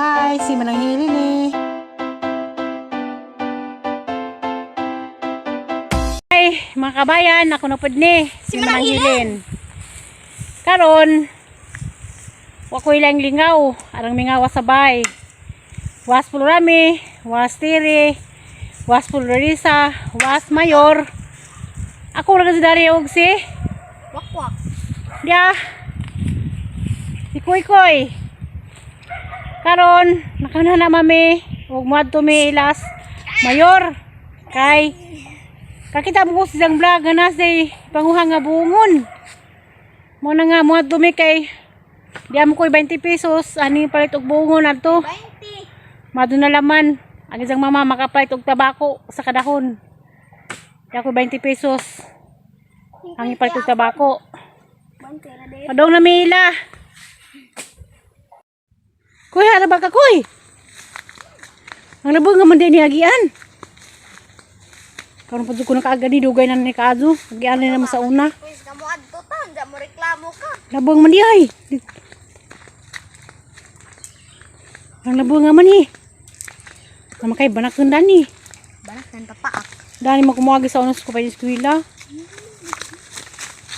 Hi, si Manang Hili ni. Hi, mga kabayan, ako na pud ni. Si Manang Hilin. Karon, wa ko'y lang lingaw, arang mingawa sabay. Was Pulurami, was Tiri, was Pulurisa, was Mayor. Ako ra kasi dari og si Wakwak. Dia. Si Kuy Kuy. Karon, nakana na mami ug moadto mi ilas Mayor kay kakita mo ko sa isang vlog nga nasa panguha nga buongon. Mo na nga moadto mi kay diya mo ko'y 20 pesos ani palit og buongon adto. 20. Mado na laman. Ang isang mama makapalit og tabako sa kadahon. Diya ko 20 pesos. Ang ipalit og tabako. 20 na din. Padong na Mila. Kuy, ara ba ka kuy? Ang labo nga man din niagian. Karon pa jud ko nakaagad ni dugay na ni kaadto. Agian ni naman sa una. Pwes ka mo adto ta, hindi mo reklamo ka. Labong man di ay. Ang labo nga man ni. Naman kay banakon dani. Banak nang tapaak. Dani mo kumuagi sa unos ko pa yung eskwela.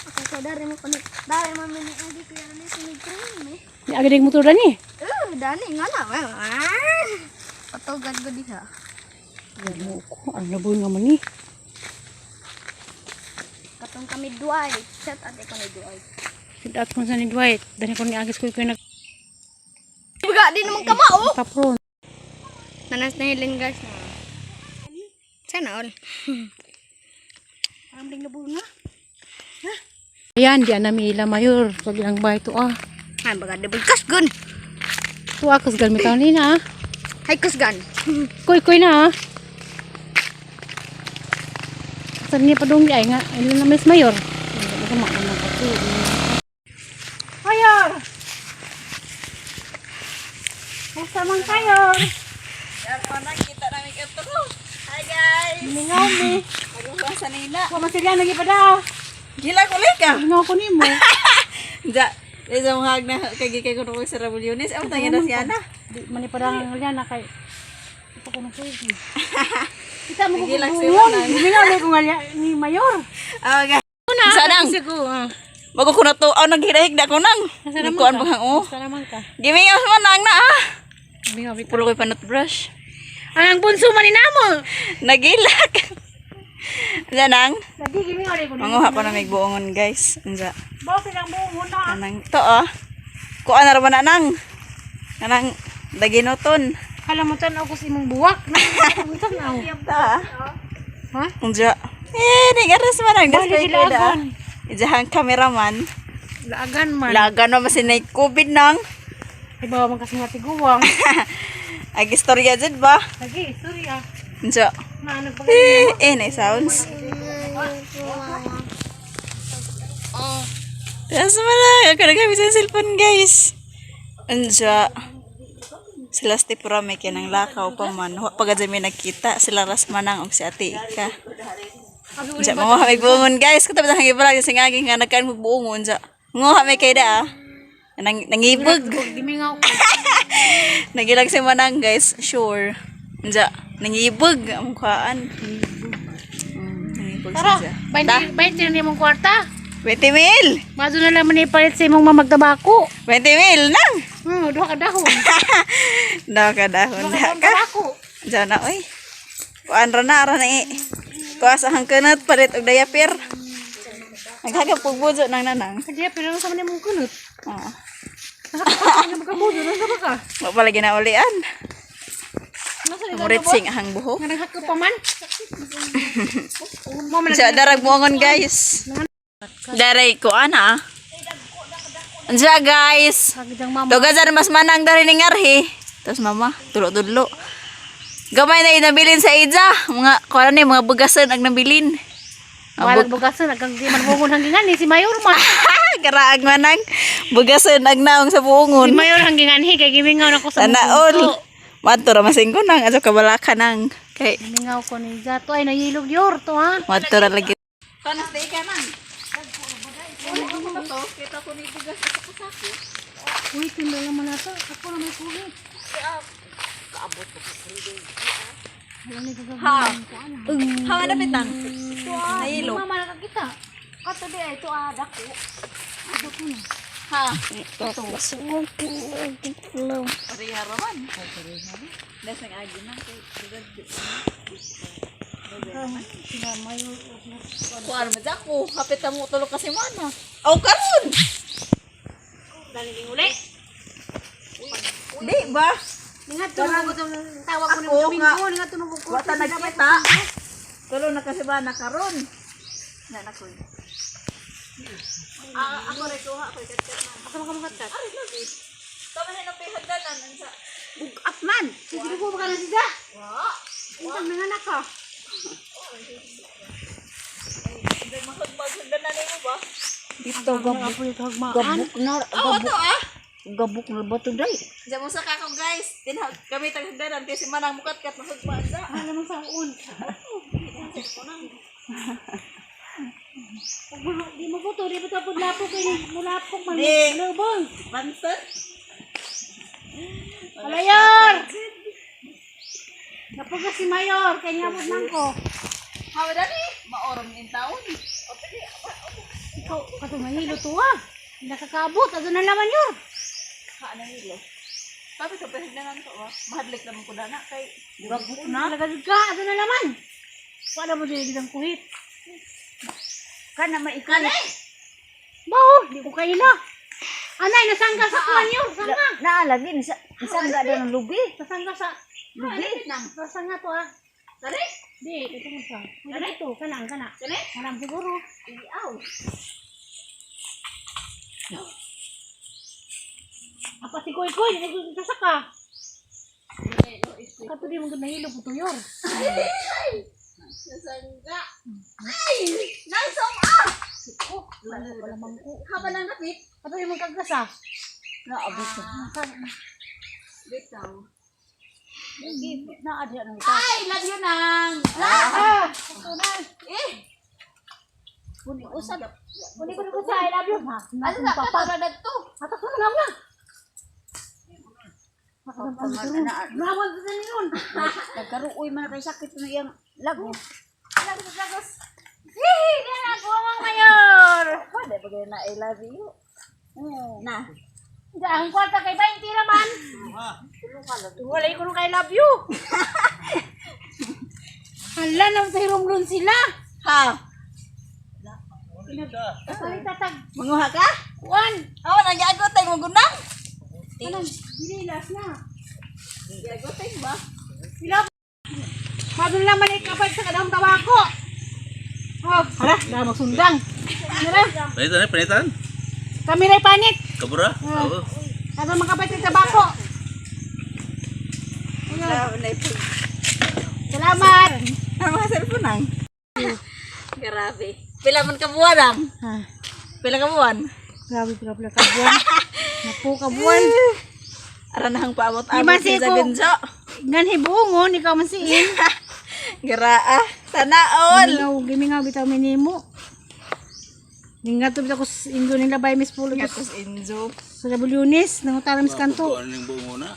Ako sa dari mo kuno. Dari mo mini agi ko yan ni sinig cream eh. Ni agad yung motor dani. Eh, dani nga na. Patugad ko diha. Ano ko, ang labo nga man ni. Katong kami duay. Chat ate ko ni duay. Sit out ko sa ni Dwight. Dani ko ni Agis ko ko nag Buga di naman kamao. kapron. Nanas na hilin guys. Sana all. Ang labo nga. Ayan, di na mi ila mayor. Pag ilang bahay to ah. Ay, baga di kasgun. To ah, kusgan mi taon ni na ah. Hay kusgan. Kuy kuy na ah. Saan niya padung di ay nga. Ilan na mis mayor. Mayor! Basta man kayo. Kita namin katro. Hi guys. Mingaw mi. Magumpa sa nila. Wa man sila nagipada. Gila ko ka. Mingaw ko nimo. Ja, isa mo hag na kay kay kuno ko sa Rebuliones. Amo tangin na siya na. Di man ipada ang na kay ito ko nang kuy. Kita mo ko Nagilak si kung Manang. Mingaw ko nga ni mayor. Ah, guys. Sanang. Sigo. Ah. Bago ko na to, aw naghirahig na ko nang. Nasa naman Nikuan ka? pa hang oh. Basta naman ka. Gimingaw man nang na ah. Mingaw bitaw. Pulo ko'y panot brush. Ang bunso man ni namo. Nagilak. Unsa nang? Lagi gimingaw ko. Manguha ko na may buongon guys. Unsa? Bawo silang buong na. Kanang to ah. Kuan na ra ba na nang? Kanang daginoton. Kala mo tan ako sa imong buwak. Tan-aw. Ta. Ha? Unsa? Eh, ningaras man ang Bali dasay ko da. laagan. Ijahang cameraman. Laagan man. Laga na masinay COVID nang. Ay bawa man kasi nga tiguwang. Ag istorya jud ba? Lagi, sorry ah. Unsa? Na nagpag Eh, eh na sounds. Oh. Taas mo lang. Ako nagamit sa cellphone, guys. Unsa? Sila Steve Rome kay nang lakaw pa man. Wa pa gad mi nagkita sila Rasmanang og si Ate Ika. Unsa manguha may buongon guys. Katabi na hangi vlog sa ngagi nga nagkaan og buongon unsa. Manguha may kay da. Ah. Nang nangibog. Gimingaw ko. Nagilag si Manang guys, sure. Unsa nangibog ang mukhaan. Nangibog Tara, siya. 20 20 na imong kwarta. 20 mil. Mazo na lang man ipalit sa imong mamagtabako. 20 mil nang. Duha ka dahon. Daw ka dahon Duha da ka ka. tabako. Diyan na oy. Kuan ra na ra na eh. Kuha sa hangkanat palit og diaper. Naghagap og bujo nang nanang. Kaya pero sa man imong kunot. Oo. Ano ba ka bujo? Nasa ba ka? Wa pa lagi na ulian. Nasa ni Muritsing ahang buhok. Nga naghakop pa man. Mo man Sa darag buongon guys. Daray kuan ah. Unsa guys? Kagidang mama. Tugazan mas manang dari ni ngarhi. Tapos mama, tulo-tulo. Gamay na inabilin sa Ija. Mga kuan ni mga bugasan ang nabilin. Mga Walang bugasan agang di man buongon hanggingan ni si Mayor man. Karaag manang bugasan ang naong sa Si buongon. Mayor hanggingan hi kay gimingaw na ko sa Tanaol. bunso. Madto ra masingko nang ato kabalaka nang kay Gimingaw ko ni Zato ay nahilog yor to ha. madto ra lagi. Panas day ka nang. Uy, tindol naman nato. Ako na may kulit. Ha. Ha, malapit nang. Nahilo. Mama nakakita. Kato di ay ito ah, dako. Ha. Pareha raman. Das nang agi na kay Kuan man ako, hapit na mo tulog kasi mana. Aw karon. Dali uli. Di ba? Ingat to mo tawag ko ng Ako Domingo, nga. ingat to mo ko. Wa ta nagkita. Tulo na kasi ba na karon. Na na koy. Ah, ako rin kuha ko kat na. Ako makamukat. Ari lagi. Tama na nang pihagdanan unsa. Bugat man. Sige ko ba na siya? Wa. Intang nanganak ka. Ay, mahagmag-hagdanan nimo ba? Dito gabuk Gabuk na Oh, ato ah. gabuk na ba to day? Diyan mo sa kako guys. Tinhag kami taghagdanan kay si Manang mukat kat mahagma sa. Alam mo sa uon. Di mo ko to, di ba tapos lapok kay mulapok man. Di. Lubong. Panser. Mayor! Napuga si Mayor, kay nga nang ko. Hawa dali. Maorom ning taon. Ikaw, kato mahilo to ah. Nakakaabot, ato na laman yun. Ha na hilo. Sabi sa pihagdanan ko ba? Mahadlik naman ko dana kay Gabuk na. Talaga ka, ato na laman. Wala mo dili ang kuhit. Kana may ikan. Bao, di ko kaila. Anay, nasangga sa kuwan yun. Sangga. Naalagi ni sa isang ga ng lubi. Nasangga sa... Lubi. Nasangga to ah. Dali. Di, ito mo sa. Pwede ito, kana, kana. Dali. Kanang siguro. Iaw. Apa si Koy Koy, di ko sasaka. Kato di mo nahilo po tuyor. Nasangga. Ay! Nasong ah! Oh, wala mangko. Haba nang dapit. Kato di mo kagasa. Naabot ka. Bitaw. Na adya nang ita. Ay, love you nang. Ah! Ito na. Eh, Kuni usab. Muli ko ko sa I love you. Ha? ano na ka para dagto? Atak ko na nga. Nawag sa niyon. Nagkaruoy man kay sakit na iyang lago. Lagos, lagos. Hihi, na ako ang mayor. Pwede ba na I love you? Na. Ang kwarta kay 20 raman. Wala ko nung kay love you. Hala, nang sa hirong sila. Ha. Palitatag. Manguha ka? Kuan. Awa nang giagot tay mo gunang. Anong, dili last na. Giagot tay ba? Sila. Madun naman ay kapag sa kadang tabako. Oh, hala, na magsundang. Mira, Panitan eh, panitan. kami ray panit. Kabura. Oo. Ato makapit sa tabako. Wala na ipag. Salamat. Ang mga cellphone nang. Grabe. Pila man ka buwan ang? Ha, Pila ka buwan? grabe pila pila ka buwan. Napo ka buwan. Ara na hang paabot-abot Di man sa si ko- gunjo. Ngan hibuongon ikaw man siin. Garaa. Sana all. Gimingaw, gimingaw bitaw minimo. Ningato bitaw ko sa Indo nila bay Miss Pulo to Ngatos Inzo. sa Bulyunis, nangutara mis kanto. Ano yung buong una?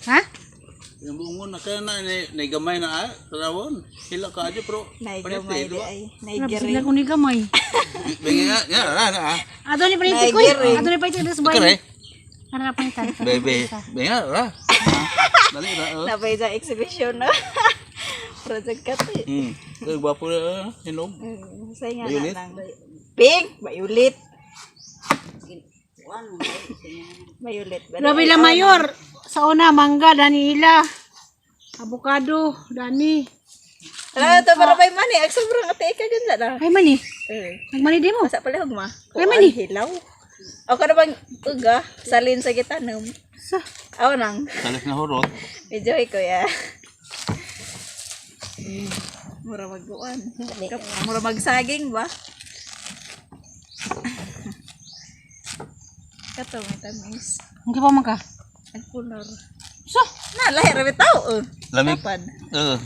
Ha? Yung buong una, kaya na, naigamay na ah, tarawon. Hila ka adyo, pero Naigamay di ay. Wala Naigiri. sila ko ni gamay. Bingi nga, nga, ra na ah. Ato ni paniti ko. Ato ni paniti des Okay, bay. Ano na panitan? Bebe, bingi nga, ra. Dali ra, oh. Nabay sa exhibition na. Project ka to. Kaya gwapo na, ah, hinog. Say nga Violet? na nang. Pink, violet. Violet ba? Grabe la mayor. Sa una mangga dani ila. Avocado dani. Ala to para may mani ag sobrang ate ka ganun na. Ay mani. Eh. Nagmani di mo. Masa pala hugma. Ay, mani. Hilaw. Ako na bang uga salin sa gitanom. Sa Aw nang. Salis na hurot. Medyo ko ya. Mura magguan. Mura magsaging ba? Kato may tamis. Ang pa man ka. Ang kulor. So, Na lahi ra bitaw. Oh. Lamig. Kapan. Eh,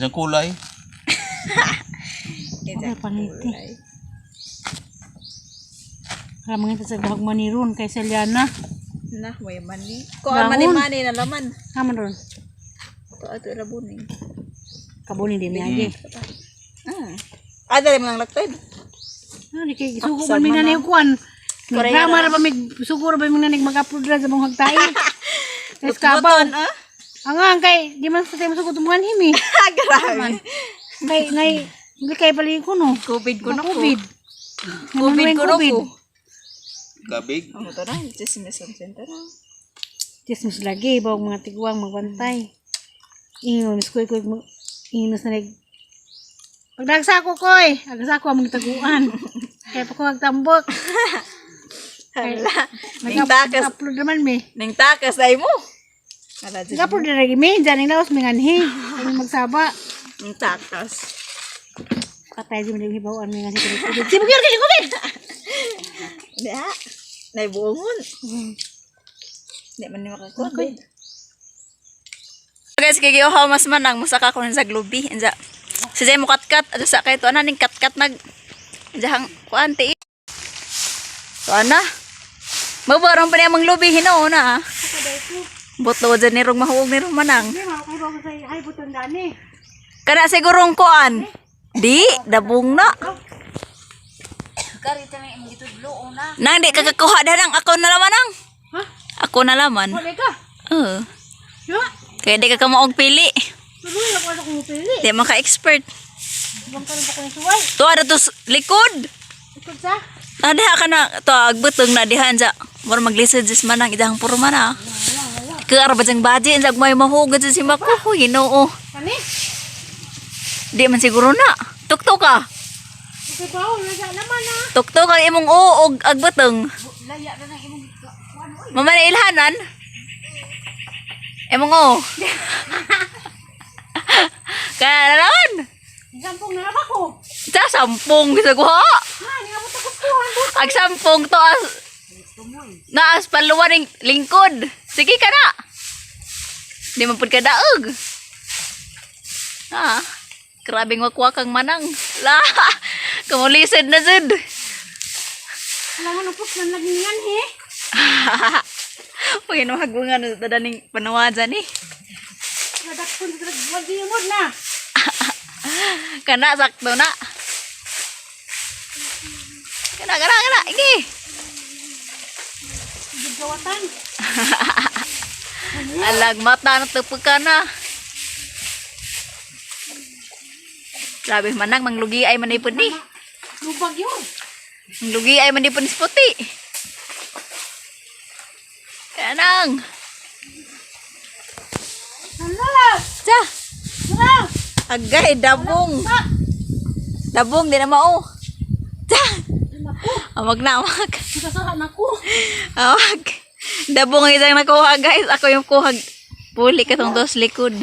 yung kulay. okay, paniti. Para mangita sa dahog maniron kay Seliana. Na, may mani. Ko ang mani-mani na laman. Haman ron. Ito ato ilabunin. Kabunin din niya. Ah. Ah, dali mo lang laktad. Ah, di kay sugo man mi nanay kuan. Drama ra ba mig sugo ra ba mi nanay mag-upload ra sa mong hagtai. Tapos kabaw. Buton, ah. Ang ang kay di man sa tayo sugo tumuhan himi. Grabe. Kay nay hindi kay pali ko no. COVID ko na ko. COVID. COVID ko na ko. Kabig. Ang ito na, chismis ang center na. Chismis lagi bawang mga tigwang magbantay. Ingon koy koy ingon sa nag Pagdagsa ko koy, agsa ko among taguan. Kay pa ko agtambok. Hala. Ning takas. Nag-upload naman mi. Ning takas ay mo. Hala, dyan. Nag-upload na lagi mi, diyan ang laos mi nganhi. Kami magsaba. Ning takas. Patay di mo nang hibawan mi nganhi. Sibog yun kay COVID. Hindi ah. Naibuongon. Hindi man ni makakuha. Guys, kay giuhaw mas manang musaka ko sa glubi. Inja. Si Jay mo katkat ato sa kay to ana ning katkat nag inja hang kuan ti. To ana. Mabarong pa niya mang lubi hinuon na. Ah. Buto dyan ni rong mahuog ni rong manang. Hindi, makakahibaw ko sa ay buton dani. Kana sigurong kuan. Di, dabong na. Nang di kakakuha na nang ako na laman nang. Ha? Ako na laman. Wala ka. Oo. Ya, Kaya di ka kamaog pili. tuloy ako sa kung pili. Di man ka expert. Ibang karon pa ko ng suway. Tuwa na to likod. Ikot sa. Na diha ka na to agbutong na diha anja. Mura maglisod jis manang idahang puro man ah. Kaara ba diyang baji anjag may mahugad sa si Mako. Huy, Ginoo. Kani? Di man siguro na. Tuktok ka. Okay ba? Wala sa laman ah. Tuktok ang imong oo og agbutong. Mama na ilhanan. Imong oo. Kaya na naman. Sampung na ba ko? Sa sampung sa kuha. Ha, niabot ako kuhan. Ag sampung to as naas paluwan ning lingkod. Sige ka na. Di man pud ka daog. Ha. Grabing wakwakang manang. La. Kamulisod na jud. Wala mo nupos man lagi niyan he. Uy, no hagungan na tadaning panawajan eh. Nadakpon sa wag mo na. Kana sakto na. Kana kana kana. Iki. Gawatan. Alag mata na tupog ka na. Grabe manang manglugi ay manipod ni. Lubag yun. Manglugi ay manipod ni puti. Kanang. Hala! Sa. Hala! Agay dabong. Dabong di na mao. Sa. Naku, Amag na amag. kasara na ko. Amag. Dabong ang isang nakuha guys. Ako yung kuha. Puli ka tong dos likod.